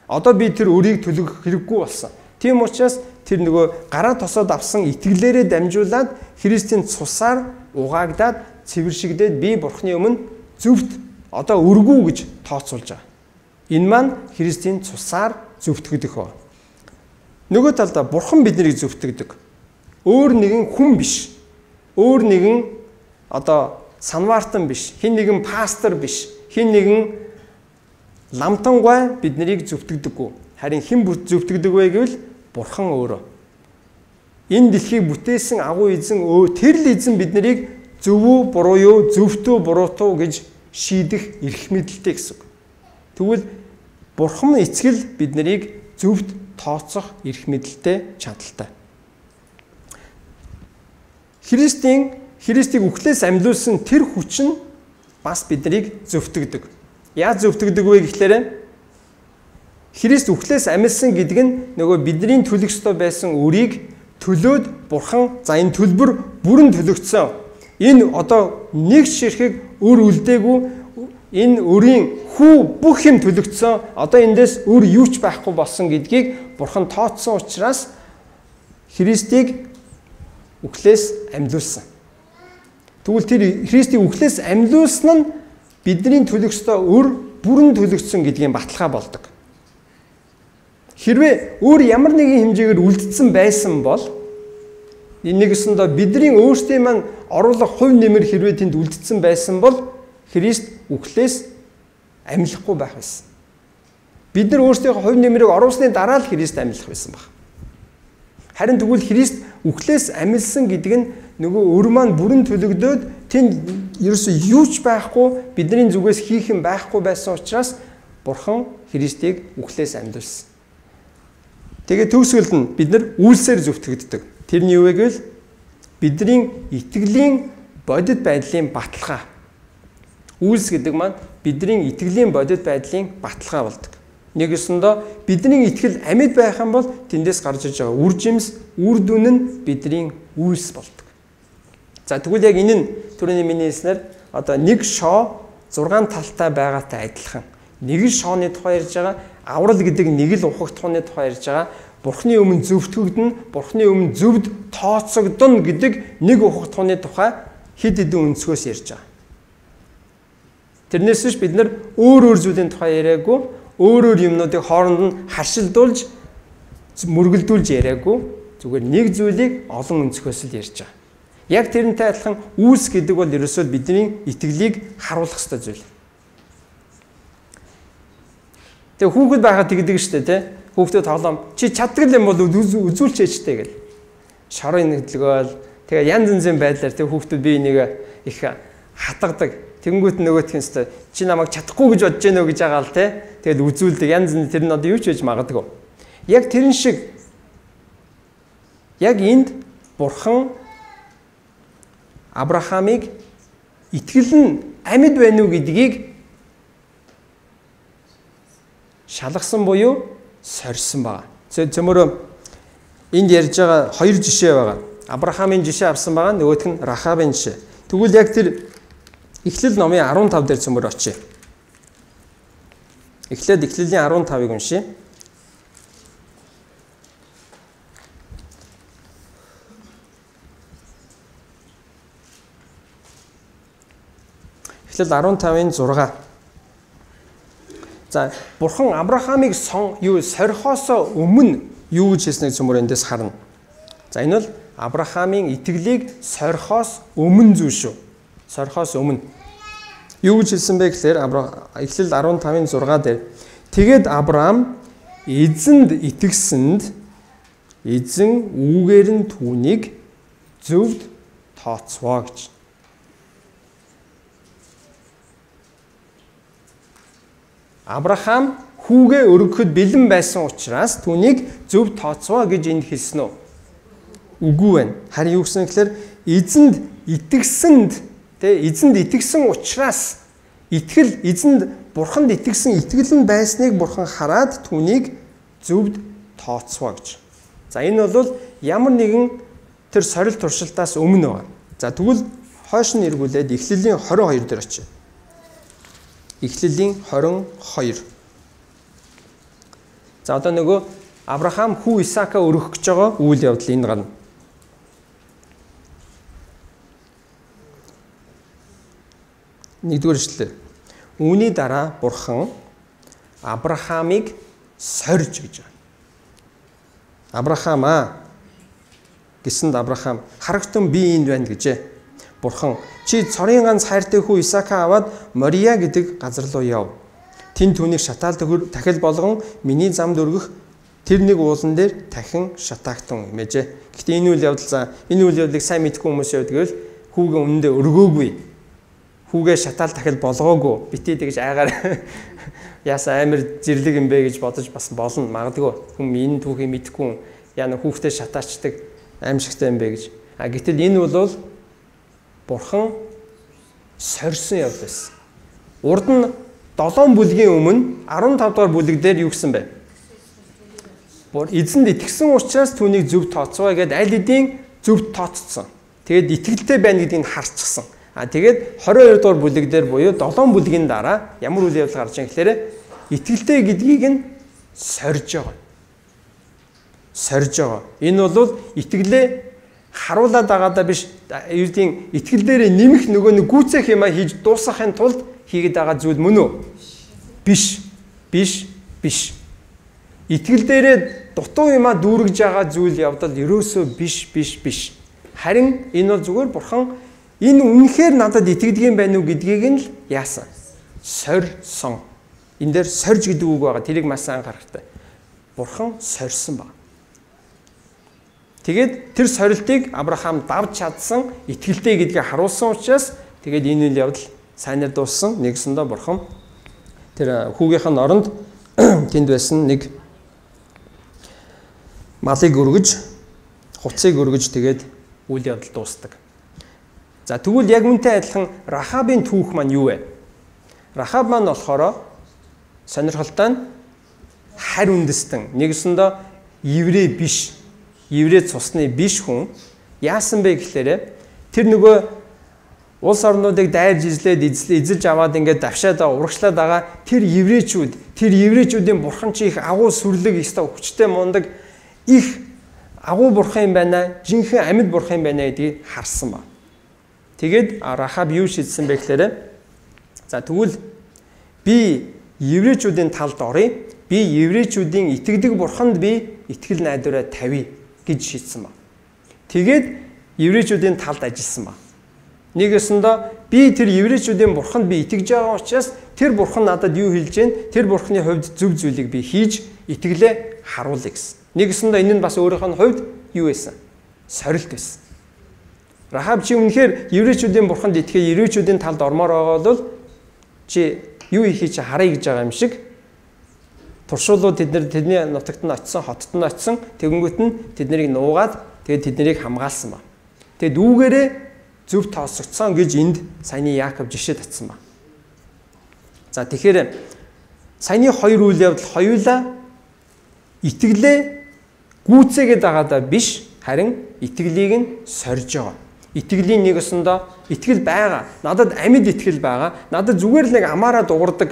Одоо би тэр өрийг төлөх хэрэггүй болсон. Тийм учраас тэр нөгөө гараа тосоод авсан итгэлээрээ дамжуулаад Христийн цусаар угаагдаад цэвэршигдээд би Бурхны өмнө зөвхт одоо өргүү гэж тооцоолж байгаа. Энэ маань Христийн цусаар зөвтгөдөх ба. Нөгөө талдаа Бурхан биднийг зөвтгөдөг. Өөр нэгэн хүн биш. Өөр нэгэн одоо санваартан биш. Хэн нэгэн пастор биш. Хэн нэгэн ламтангуй биднийг зөвтгөдөггүй. Харин хэн зөвтгөдөг вэ гэвэл Бурхан өөрөө. Энэ дэлхийг бүтээсэн агуу эзэн тэр л эзэн биднийг зөв үү, буруу юу, зөвхт үү, буруутай уу гэж шийдэх эрх мэдэлтэй гэсэн үг. Тэгвэл Бурхан эцэг л биднийг зөвхт тооцох эрх мэдэлтэй, чадaltaй. Христийг үхлээс амьлуулсан тэр хүч нь бас биднийг зөвтгөдөг. Яаж зөвтгөдөг вэ гэхлээр Христ үхлээс амьлсан гэдэг нь нөгөө бидний төлөх ёстой байсан өрийг төлөөд Бурхан за энэ төлбөр бүрэн төлөгдсөн. Энэ одоо нэг ширхэг өр үлдээгүй, энэ өрийн хүү бүх юм төлөгдсөн. Одоо эндээс өр юу ч байхгүй болсон гэдгийг Бурхан тооцсон учраас Христийг үхлээс амьлуулсан. Тэгвэл тэр Христийг үхлээс амьлуулсан нь бидний төлөх ёстой өр бүрэн төлөгдсөн гэдгийн баталгаа болдог. Хэрвээ өөр ямар нэгэн хэмжээгээр үлдсэн байсан бол энэ нэгэсэндээ бидний өөрсдийн маань оруулах хувь нэмэр хэрвээ тэнд үлдсэн байсан бол Христ үхлээс амьлахгүй байх байсан. Бид нар өөрсдийнхөө хувь нэмрийг оруулсны дараа л Христ амьлах байсан баг. Харин тэгвэл Христ үхлээс амьлсан гэдэг нь нөгөө өр маань бүрэн төлөгдөөд тэнд ерөөсөө юу ч байхгүй, бидний зүгээс хийх юм байхгүй байсан учраас Бурхан Христийг үхлээс амьлуулсан. Тэгээд төгсгөлд нь бид нар үйлсээр зөвтгөгддөг. Тэр нь юу вэ гэвэл бидний итгэлийн бодит байдлын баталгаа. Үйлс гэдэг маань бидний итгэлийн бодит байдлын баталгаа болдог. Нэг ёсондоо бидний итгэл амьд байх юм бол тэндээс гарч иж байгаа үр жимс, үр дүн нь бидний үйлс болдог. За тэгвэл яг энэ нь түрүүний миний хэлснээр одоо нэг шоо 6 талтай байгаатай адилхан. Нэг л шооны тухай ярьж байгаа, аврал гэдэг нэг л ухагтхууны тухай ярьж байгаа. Бурхны өмнө зөвтгөгдөн, Бурхны өмнө зөвд тооцогдоно гэдэг нэг ухагтхууны тухай хэд хэдэн өнцгөөс ярьж байгаа. Тэрнээс биш бид нар өөр өөр зүйлийн тухай яриаггүй, өөр өөр юмнуудыг хооронд нь харшилдуулж мөргөлдүүлж яриаггүй, зүгээр нэг зүйлийг олон өнцгөөс л ярьж байгаа. Яг тэрнтэй адилхан үйлс гэдэг бол ерөөсөө бидний итгэлийг харуулах ёстой зүйл. Тэгээ хүүхэд байхад тэгдэг штэ тий. Хүүхдээ тоглоом чи чаддаг юм бол үзүүлчээч тэ гэл. Шорын нэгдлгөөл тэгээ янз янзын байдлаар тэг хүүхдүүд би энийг их хатгадаг. Тэнгүүт нөгөөх нь өстой чи намайг чадахгүй гэж бодож гэнэ үү гэж байгаа л тий. Тэгэл үзүүлдэг янз янз тэр нь одоо юу ч хийж магадгүй. Яг тэрэн шиг яг энд Бурхан Авраамыг итгэл нь амьд байна уу гэдгийг шалгасан буюу сорьсон байгаа. Цөмөрөө энд ярьж байгаа хоёр жишээ байгаа. Авраамийн жишээ авсан байгаа, нөгөөх нь Рахабын жишээ. Тэгвэл яг тэр Эхлэл номын 15 дээр цөмөр очие. Эхлээд Эхлэлийн 15-ыг уншъя. Эхлэл 15-ын 6. За, Бурхан Авраамыг сорихоос өмнө юу гэж хэлснийг цөмөр эндээс харна. За, энэ бол Авраамийн итгэлийг сорихоос өмнө зүйл шүү. Сорихоос өмнө. Юу гэж хэлсэн бэ гэхээр Эхлэл 15-ын 6 дээр тэгээд Авраам эзэнд итгэсэнд эзэн үүгээр нь түүнийг зөвд тооцвоо гэж. Авраам хүүгээ өргөхөд бэлэн байсан учраас түүнийг зөв тооцвоо гэж энд хэлсэн үү? Үгүй байна. Харин юу гэсэн гэхээр эзэнд итгэсэнд, тэ, эзэнд итгэсэн учраас итгэл эзэнд Бурханд итгэсэн итгэл нь байсныг Бурхан хараад түүнийг зөвд тооцвоо гэж. За, энэ бол ямар нэгэн тэр сорилт туршилтаас өмнө байна. За, тэгвэл хойш нь эргүүлээд Эхлэлийн 22 дээр очие. Эхлэлийн 22. За, одоо нөгөө Авраам хүү Исаака өргөх гэж байгаа үйл явдал энд гарна. Нэгдүгээр эшлэл. Үүний дараа Бурхан Авраамыг сорж гэж байна. Авраам аа гэсэнд Авраам харагтун би энд байна гэжээ. Бурхан чи цорын ганц хайртай хүү Исаака аваад Мориа гэдэг газар руу яв. Тэн түүнийг шатаал тахил болгон миний замд өргөх тэр нэг уулан дээр дахин шатаактун хэмээжээ. Гэхдээ энэ үйл явдал, за, энэ үйл явдлыг сайн мэдгүй хүмүүс явд гэвэл хүүгээ үнэндээ өргөөгүй. Хүүгээ шатаал тахил болгоогүй. Битээ тэгж айгаар яасан амар зэрлэг юм бэ гэж бодож бас болно магадгүй. Хүн энэ түүхийг мэдгүй яа хүүхдээ шатаачдаг аимшигтай юм бэ гэж. А гэтэл энэ бол Бурхан сорьсон явдал байсан. Урд нь 7 бүлгийн өмнө 15 дугаар бүлэг дээр юу гэсэн бэ? Эзэнд итгэсэн учраас түүнийг зөв тооцвоо гэдээ аль хэдийн зөв тооцсон. Тэгээд итгэлтэй байна гэдгийг харчихсан. А тэгээд 22 дугаар бүлэг дээр буюу 7 бүлгийн дараа ямар үйл явдал гарч ийн гэхээр итгэлтэй гэдгийг нь сорж байгаа. Сорж байгаа. Энэ бол итгэлээ харуулад байгаадаа биш, ердийн итгэл дээрээ нэмэх нөгөө нэг гүйцэх юмаа хийж дуусгахын тулд хийгээд байгаа зүйл мөн үү? Биш. Биш. Биш. Итгэл дээрээ дутуу юмаа дүүргэж байгаа зүйл явдал ерөөсөө биш, биш, биш. Харин энэ бол зүгээр Бурхан энэ үнэхээр надад итгэдэг юм байна уу гэдгийг нь л яасан? Сорьсон. Энэ дээр сорж гэдэг үг байгаа. Тэрийг маш сайн анхаарах хэрэгтэй. Бурхан сорьсон баг. Тэгээд тэр сорилтыг Авраам давж чадсан, итгэлтэй гэдгийг харуулсан учраас тэгээд энэ үйл явдал сайнаар дууссан. Нэгсэндээ Бурхан тэр хүүгийнх нь оронд тэнд байсан нэг малыг өргөж, хувцсыг өргөж тэгээд үйл явдал дуустдаг. За, тэгвэл яг үүнтэй адилхан Рахабын түүх маань юу вэ? Рахаб маань болохоор сонирхолтой нь харь үндэстэн. Нэгсэндээ еврей биш, еврей цусны биш хүн яасан бэ гэхлээрэ тэр нөгөө улс орнуудыг дайрж эзлээд эзэлж аваад ингээд давшаад урагшлаад байгаа тэр еврейчүүд, тэр еврейчүүдийн бурхан чи их агуу сүрлэг, их хүчтэй мундаг, их агуу бурхан юм байна, жинхэнэ амьд бурхан юм байна гэдгийг харсан ба. Тэгээд Рахаб юу шийдсэн бэ гэхлээрэ за, тэгвэл би еврейчүүдийн талд оръё. Би еврейчүүдийн итгэдэг бурханд би итгэл найдвараа тавья гэж шийдсэн ба. Тэгээд еврейчүүдийн талд ажилласан ба. Нэг ёсондоо би тэр еврейчүүдийн бурханд би итгэж байгаа учраас тэр бурхан надад юу хэлж гэн, тэр бурханы хувьд зөв зүйлийг би хийж итгэлээ харуулъя гэсэн. Нэг ёсондоо энэ нь бас өөрийнх нь хувьд юу байсан? Сорилт байсан. Рахаб чи үнэхээр еврейчүүдийн бурханд итгээ еврейчүүдийн талд ормоор байгаа бол чи юу хийхийг чи харъя гэж байгаа юм шиг Туршуулууд тэд нар тэдний нутагт нь очисон, хотод нь очисон. Тэгэнгүүт нь тэд нарыг нуугаад тэгээд тэд нарыг хамгаалсан ба. Тэгээд үүгээрээ зөв тооцогдсон гэж энд саяны Яаков жишээ татсан ба. За тэгэхээр саяны хоёр үйл явдал хоёулаа итгэлээ гүйцээгээд байгаадаа биш, харин итгэлийг нь сорж байгаа. Итгэлийн нэг өсөндөө итгэл байгаа. Надад амьд итгэл байгаа. Надад зүгээр л нэг амаараа дуурдаг.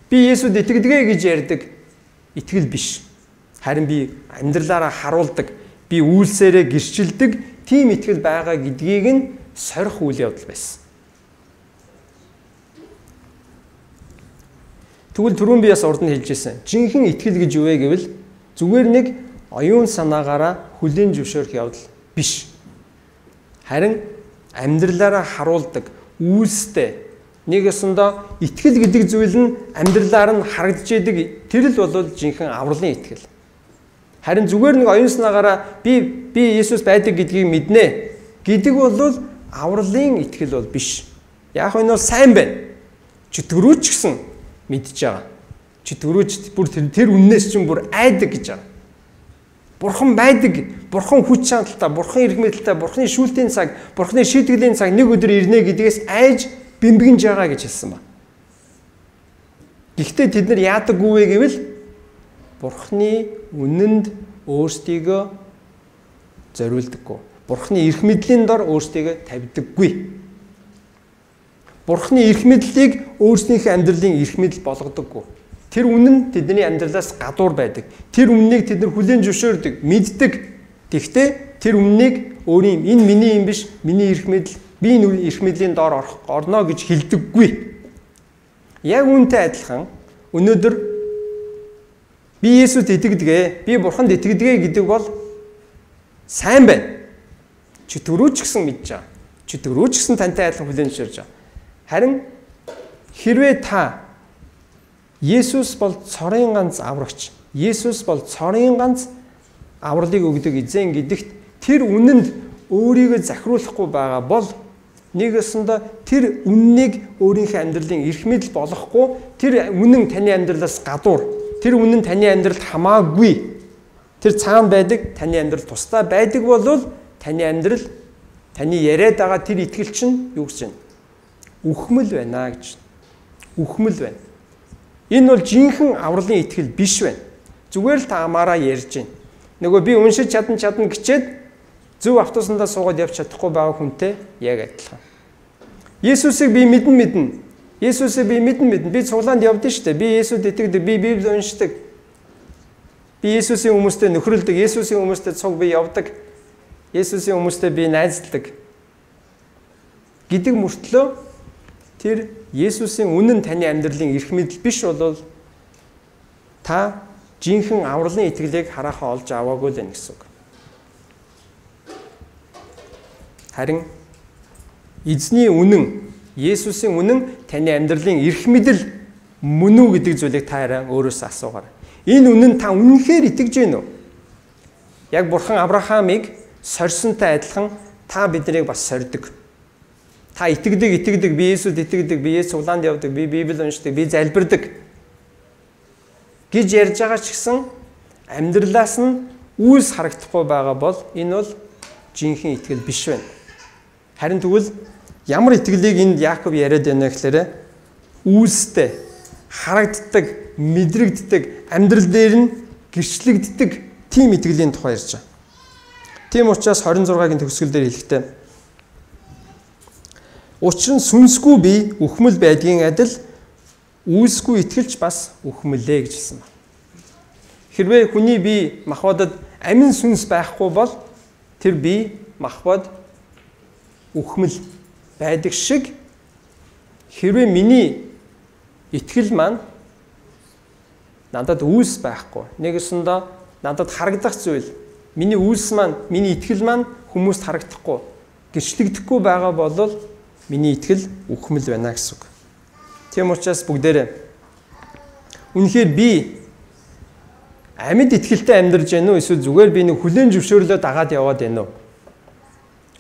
Би Есүд итгэдэг гэж ярьдаг итгэл биш. Харин би амьдралаараа харуулдаг, би үйлсээрээ гэрчилдэг тийм итгэл байгаа гэдгийг нь сорих үйл явдал байсан. Тэгвэл түрүүн би бас урд нь хэлж ирсэн. Жинхэнэ итгэл гэж юу вэ гэвэл зүгээр нэг оюун санаагаараа хүлээн зөвшөөрөх явдал биш. Харин амьдралаараа харуулдаг үйлстэй нэг ёсондоо итгэл гэдэг зүйл нь амьдралаар нь харагдаж идэг. Тэр л бол жинхэнэ авралын итгэл. Харин зүгээр нэг оюун санаагаараа би Есүс байдаг гэдгийг мэднэ гэдэг бол авралын итгэл бол биш. Яг энэ бол сайн байна. Чөтгөрөөч гэсэн мэдж байгаа. Чөтгөрөөч бүр тэр үннээс чинь бүр айдаг гэж байгаа. Бурхан байдаг, Бурхан хүч чадалтай, Бурхан эрх мэдэлтэй, Бурханы шүүлтийн цаг, Бурханы шийтгэлийн цаг нэг өдөр ирнэ гэдгээс айж бэмбэгнж байгаа гэж хэлсэн ба. Гэхдээ тэд нар яадаггүй вэ гэвэл Бурханы үнэнд өөрсдийгөө зориулдаггүй. Бурханы эрх мэдлийн дор өөрсдийгөө тавьдаггүй. Бурханы эрх мэдлийг өөрсдийнхээ амьдралын эрх мэдэл болгодоггүй. Тэр үнэн тэдний амьдралаас гадуур байдаг. Тэр үннийг тэд нар хүлээн зөвшөөрдөг, мэддэг. Тэгэхдээ тэр үннийг өөрийн энэ миний юм биш, миний эрх мэдэл, би энэ эрх мэдлийн доор орох орно гэж хэлдэггүй. Яг үүнтэй адилхан өнөөдөр би Есүст итгэдэг, би Бурханд итгэдэг гэдэг бол сайн байна. Чөтгөрөөч гэсэн мэдж байгаа. Чөтгөрөөч гэсэн тантай адилхан хүлээн зөвшөөрж байгаа. Харин хэрвээ та Есүс бол цорын ганц аврагч, Есүс бол цорын ганц авралыг өгдөг эзэн гэдэгт тэр үнэнд өөрийгөө захируулахгүй байгаа бол нэг ёсондоо тэр үннийг өөрийнхөө амьдралын эрх мэдэл болгохгүй, тэр үнэн таны амьдралаас гадуур, тэр үнэн таны амьдралд хамаагүй, тэр цаана байдаг, таны амьдрал тусдаа байдаг бол таны амьдрал, таны яриад байгаа тэр итгэл чинь юу гэж байна? Үхмэл байна гэж. Үхмэл байна. Энэ бол жинхэнэ авралын итгэл биш байна. Зүгээр л та амаараа ярьж байна. Нөгөө би уншиж чадна гэчээд зөв автобусандаа суугаад явж чадахгүй байгаа хүнтэй яг адилхан. Есүсийг би мэднэ. Есүсийг би мэднэ. Би цуглаанд явдсан шүү дээ. Би Есүд итгэдэг, би Библи уншдаг. Би Есүсийн хүмүүстэй нөхрөлдөг, Есүсийн хүмүүстэй цуг би явдаг. Есүсийн хүмүүстэй би найзалдаг гэдэг мөртлөө тэр Есүсийн үнэн таны амьдралын эрх мэдэл биш бол та жинхэнэ авралын итгэлийг хараахан олж аваагүй л байна гэсэн үг. Харин эзний үнэн, Есүсийн үнэн таны амьдралын эрх мэдэл мөн үү гэдэг зүйлийг та арай өөрөөсөө асуугаарай. Энэ үнэн та үнэнхээр итгэж байна уу? Яг Бурхан Авраамыг сорьсонтой адилхан та биднийг бас сорьдог. Та итгэдэг, би Есүст итгэдэг, би Есүс цуглаанд явдаг, би Библи уншдаг, би залбирдаг гэж ярьж байгаа ч гэсэн амьдралаас нь үйлс харагдахгүй байгаа бол энэ бол жинхэнэ итгэл биш байна. Харин тэгвэл ямар итгэлийг энд Яаков яриад байна гэхээр үйлстэй, харагддаг, мэдрэгддэг, амьдрал дээр нь гэрчлэгддэг тийм итгэлийн тухай ярьж байгаа. Тийм учраас 26-гийн төгсгөл дээр хэлэхдээ учир нь сүнсгүй би үхмэл байдгийн адил үйлсгүй итгэлч бас үхмэлээ гэж хэлсэн байна. Хэрвээ хүний бие махбодод амин сүнс байхгүй бол тэр бие махбод үхмэл байдаг шиг хэрвээ миний итгэл маань надад үйлс байхгүй, нэгэсэндээ надад харагдах зүйл, миний үйлс маань, миний итгэл маань хүмүүст харагдахгүй, гэрчлэгдэхгүй байгаа бол миний итгэл үхмэл байна гэсэн үг. Тийм учраас бүгдээрээ үнэхээр би амьд итгэлтэй амьдарч байна уу эсвэл зүгээр би нэг хүлээн зөвшөөрлөө дагаад яваад байна уу?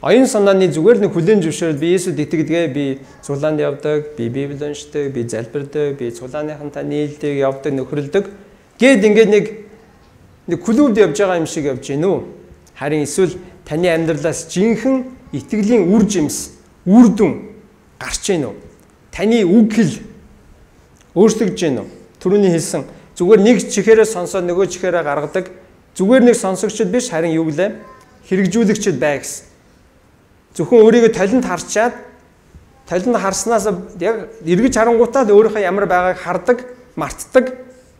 Оюун санааны зүгээр нэг хүлээн зөвшөөрөл би Есүст итгэдэг, би цуглаанд явдаг, би Библи уншдаг, би залбирдаг, би цуглааныхантай нийлдэг, явдаг, нөхрөлдөг Гээд ингээд нэг клубд явж байгаа юм шиг явж гин үү? Харин эсвэл таны амьдралаас жинхэнэ итгэлийн үр жимс, үр дүн гарч гин үү? Таны үг хэл өөрчлөгдөж гин үү? Түрүүний хэлсэн зүгээр нэг чихээрээ сонсоод нөгөө чихээрээ гаргадаг зүгээр нэг сонсогчд биш, харин юу гэлээ? Хэрэгжүүлэгчд бай гэсэн. Зөвхөн өөрийгөө толинд харчаад толинд харснаас яг эргэж харангуутаа л өөрийнхөө ямар байгааг хардаг, мартдаг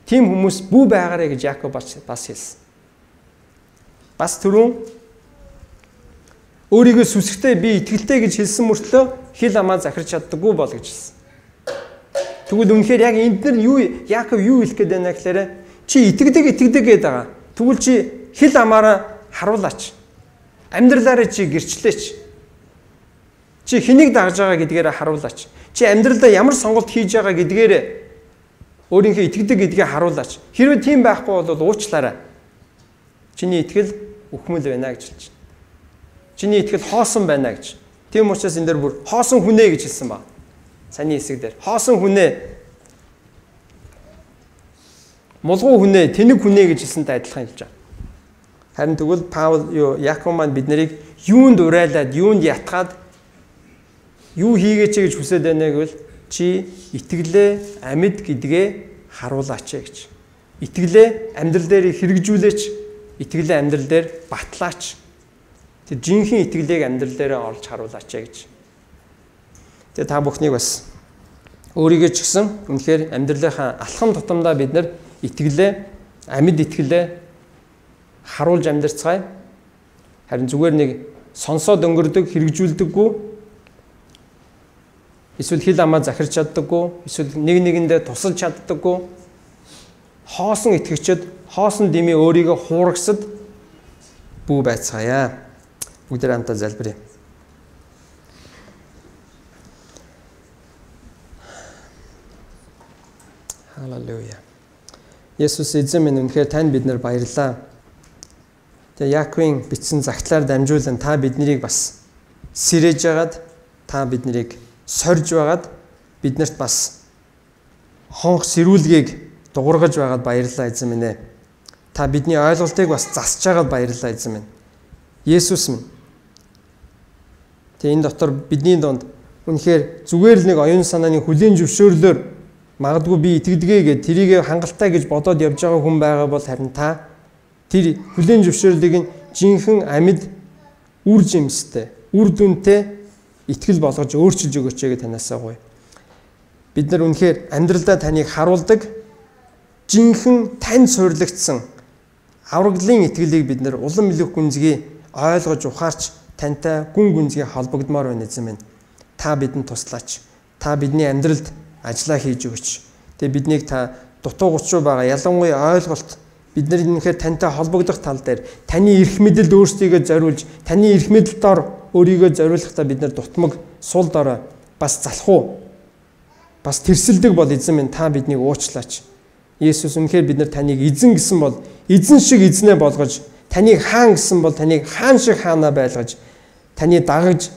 тийм хүмүүс бүү байгаарэ гэж Яков бас хэлсэн. Бас түрүүн өөрийгөө сүсгтэй би итгэлтэй гэж хэлсэн мөртлөө хил амаа захирч чаддаггүй бол гэж хэлсэн. Тэгвэл үнэхээр яг энд нар юу Яков юу хэлэх гээд байна гэхээр чи итгэдэг гэдэг байгаа. Тэгвэл чи хил амаараа харуулаач. Амьдралаараа чи гэрчлээч. Чи хэнийг дагаж байгаа гэдгээрээ харуулаач. Чи амьдралдаа ямар сонголт хийж байгаа гэдгээрээ өөрийнхөө итгэдэг гэдгээ харуулаач. Хэрвээ тийм байхгүй бол уучлаарай. Чиний итгэл үхмэл байна гэж хэлж байна. Чиний итгэл хоосон байна гэж. Тийм учраас энэ дээр бүр хоосон хүнээ гэж хэлсэн ба. Саний хэсэг дээр хоосон хүнээ, мулгуу хүнээ, тэнэг хүнээ гэж хэлсэнтэй адилхан хэлж байгаа. Харин тэгвэл Паул Яков маань бид нарыг юунд урайлаад, юунд ятгаад юу хийгээч гэж хүсээд байна гэвэл чи итгэлээ амьд гэдгээ харуулаач гэж. Итгэлээ амьдрал дээр хэрэгжүүлээч, итгэлээ амьдрал дээр батлаач. Тэр жинхэнэ итгэлийг амьдрал дээр олж харуулаач гэж. Тэгээ та бүхнийг бас өөрийгөө ч гэсэн үнэхээр амьдралынхаа алхам тутамдаа бид нар итгэлээ амьд итгэлээ харуулж амьдарцгаая. Харин зүгээр нэг сонсоод өнгөрдөг, хэрэгжүүлдэггүй, эсвэл хил амаа захирч чаддаггүй, эсвэл нэг нэгэндээ тусалж чаддаггүй хоосон итгэгчид, хоосон дэмий өөрийгөө хуурагсад бүү байцгаая. Бүгдээ хамтдаа залбирая. Халелуя. Есүс эзэн минь, үнэхээр танд бид нар баярлалаа. Тэгээ Яаковын бичсэн загтлаар дамжуулан та биднийг бас сэрэж байгаад, та биднийг сорж байгаад, биднэрт бас хонх сэрүүлгийг дуургаж байгаад баярлалаа эзэн минь ээ. Та бидний ойлголтыг бас засч байгаад баярлалаа эзэн минь. Есүс минь. Тэгээ энэ дотор бидний дунд үнэхээр зүгээр л нэг оюун санааны хүлээн зөвшөөрлөөр магадгүй би итгэдгээ гэж тэрийг хангалттай гэж бодоод явж байгаа хүн байгаа бол харин та тэр хүлээн зөвшөөрлийг нь жинхэнэ амьд үр жимстэй, үр дүнтэй итгэл болгож өөрчилж өгөөч гэж танаасаа гоё. Бид нар үнэхээр амьдралдаа таныг харуулдаг жинхэнэ танд суйрлагдсан авраглын итгэлийг бид нар улам илүү гүнзгий ойлгож ухаарч тантай гүн гүнзгий холбогдмоор байна эзэн минь. Та бидэнд туслаач. Та бидний амьдралд ажиллаа хийж өгөөч. Тэгээ биднийг та дутуу гучуу байгаа ялангуяа ойлголт бид нар үнэхээр тантай холбогдох тал дээр таны эрх мэдэлд өөрсдийгөө зориулж, таны эрх мэдэлд дор өөрийгөө зориулахдаа бид нар дутмаг сул дорой бас залхуу бас тэрсэлдэг бол эзэн минь та биднийг уучлаач. Есүс үнэхээр бид нар таныг эзэн гэсэн бол эзэн шиг эзнээ болгож, таныг хаан гэсэн бол таныг хаан шиг хаанаа байлгаж, таны дагаж,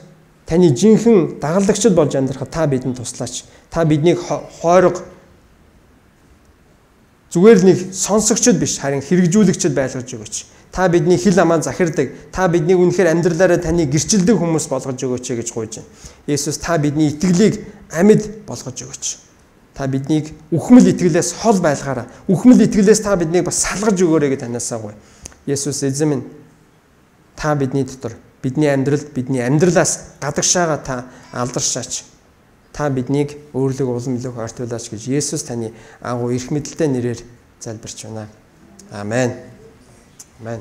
таны жинхэнэ дагалдагчд болж амьдрахад та бидэнд туслаач. Та биднийг хойрог зүгээр л нэг сонсогчд биш, харин хэрэгжүүлэгчд байлгаж өгөөч. Та бидний хил амаа захирдаг, та биднийг үнэхээр амьдралаараа таны гэрчилдэг хүмүүс болгож өгөөч гэж гуйж байна. Есүс та бидний итгэлийг амьд болгож өгөөч. Та биднийг үхмэл итгэлээс хол байлгаарай. Үхмэл итгэлээс та биднийг бас салгаж өгөөрэй гэж танаасаа гуй. Есүс эзэн минь, та бидний дотор, бидний амьдралд, бидний амьдралаас гадагшаага та алдаршаач. Та биднийг өөрлөг улам илүү ойртуулаач гэж Есүс таны агуу эрх мэдэлтэй нэрээр залбирч байна. Амен. Амен.